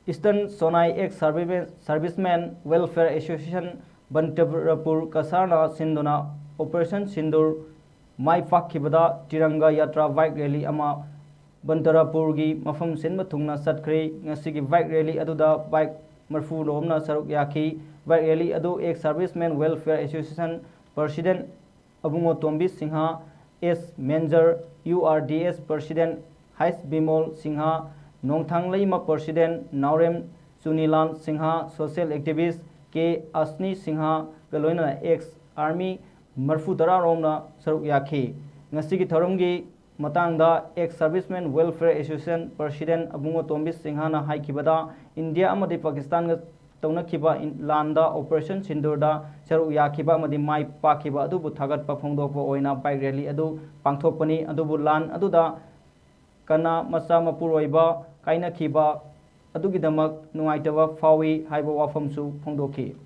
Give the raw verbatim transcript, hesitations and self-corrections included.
Eastern Sonai Ex Servicemen Welfare Association ꯕꯟꯇꯔꯄꯨꯔ ꯀꯁꯥꯔꯅ ꯁꯤꯟꯗꯨꯅ Operation Sindoor ꯃꯥꯏ ꯄꯥꯛꯈꯤꯕꯗ ꯇꯤꯔꯪꯒꯥ ꯌꯥꯇ꯭ꯔꯥ bike rally ꯑꯃ ꯕꯟꯇꯔꯄꯨꯔꯒꯤ ꯃꯐꯝ ꯁꯤꯟꯕ ꯊꯨꯡꯅ ꯆꯠꯈ꯭ꯔꯦ꯫ ꯉꯁꯤꯒꯤ bike rally ꯑꯗꯨꯗ bike ꯃꯔꯐꯨ ꯔꯣꯝꯅ ꯁꯔꯨꯛ ꯌꯥꯈꯤ꯫ Bike rally ꯑꯗꯨ Ex Servicemen Welfare Association President ꯑꯕꯨꯡꯉꯣ ꯇꯣꯝꯕꯤ Singh, S Manjor, U R D S President H Bimol Singha, ꯅꯣꯡꯊꯥꯡ ꯂꯩꯃ President ꯅꯥꯎꯔꯦꯝ ꯆꯨꯅꯤꯂꯥꯜ Singh, social activist K Asni Singha ꯒ ꯂꯣꯏꯅꯅ ex army ꯃꯔꯐꯨ ꯇꯔꯥ ꯔꯣꯝꯅ ꯁꯔꯨꯛ ꯌꯥꯈꯤ꯫ ꯉꯁꯤꯒꯤ ꯊꯧꯔꯝꯒꯤ ꯃꯇꯥꯡꯗ Ex Servicemen Welfare Association President ꯑꯕꯨꯡꯉꯣ ꯇꯣꯝꯕꯤ ꯁꯤꯡꯍꯅ ꯍꯥꯏꯈꯤꯕꯗ, ꯏꯟꯗꯤꯌꯥ ꯑꯃꯗꯤ ꯄꯥꯀꯤꯁꯇꯥꯟꯒ ꯇꯧꯅꯈꯤꯕ ꯏꯟ-, ꯂꯥꯟꯗ Operation Sindoorꯗ ꯁꯔꯨꯛ ꯌꯥꯈꯤꯕ ꯑꯃꯗꯤ ꯃꯥꯏ ꯄꯥꯛꯈꯤꯕ ꯑꯗꯨꯕꯨ ꯊꯥꯒꯠꯄ ꯐꯣꯡꯗꯣꯛꯄ ꯑꯣꯏꯅ bike rally ꯑꯗꯨ ꯄꯥꯡꯊꯣꯛꯄꯅꯤ꯫ ꯑꯗꯨꯕꯨ ꯂꯥꯟ ꯑꯗꯨꯗ ꯀꯅꯥ ꯃꯆꯥ ꯃꯄꯨꯔꯣꯏꯕ ꯀꯥꯏꯅꯈꯤꯕ ꯑꯗꯨꯒꯤꯗꯃꯛ ꯅꯨꯡꯉꯥꯏꯇꯕ ꯐꯥꯎꯏ ꯍꯥꯏꯕ ꯋꯥꯐꯝꯁꯨ ꯐꯣꯡꯗꯣꯛꯈꯤ꯫